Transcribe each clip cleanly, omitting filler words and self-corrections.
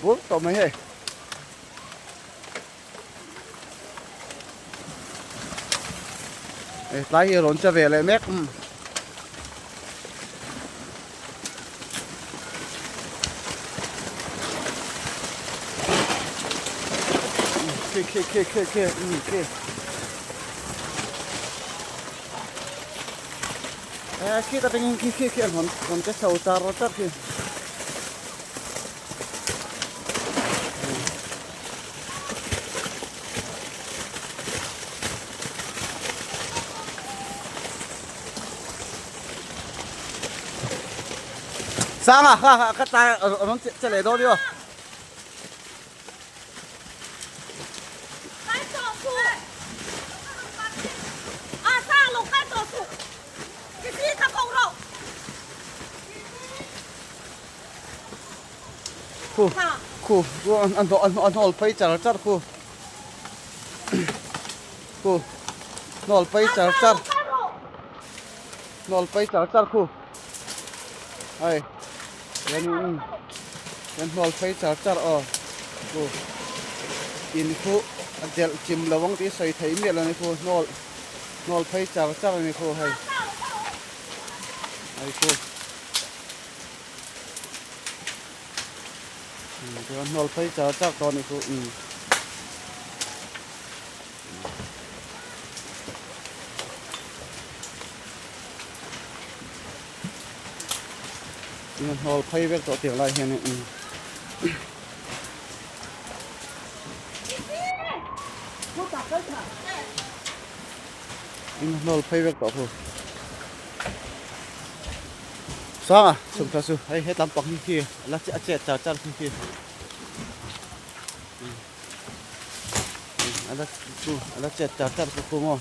bur tawh mai hei. Hei tlai hi a rawn che ve leh mek umm. Khi khi khi khi khi umm khi. He khi ta tengin khi khi khi an hawn hawn che chho char char khi. Sanga kha kha ka tlai rawn che che leh dawn io. Khu khu khu an an an an hawl phei char char khu khu hnawl phei char char hnawl phei char char khu hei hianin kan hnawl phei char char aw khu in khu a delh chim lo ang tih sawi theih miah lo a ni khu hnawl hnawl phei char char a ni khu hei hei khu. Chuan hnawl phei char char tawh a nih chu umm. Hnawl phei vek tawh tiang lai hian umm. Hnawl phei vek tawh thu. Sanga chhuk thla chu hei hetlam pang hi khi la a chet char char khi khi a la chu a la chet char char khu maw.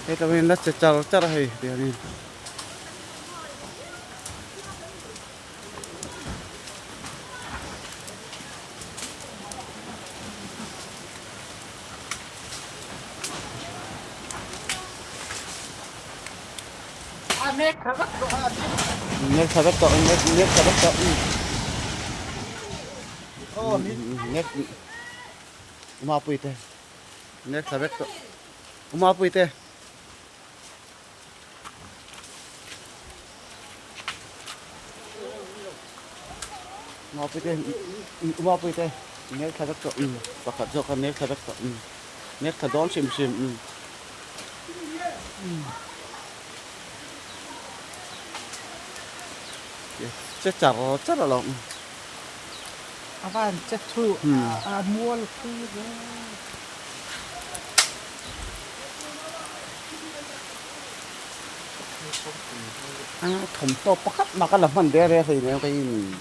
Heta hian la che char char a hei tihianin. Nek tha vek tawh nek nek tha vek tawh nek mapui te nek tha vek tawh. Uma pui te. Uma pui te uma pui te nek thla vek tawh um pakhat zawk kha nek thla vek tawh um nek thla dawn hrim hrim um che char char a lo um a van che thu a mual pui ve. Thawmhnaw pakhat mah ka la hman ve reng hleinem kei in.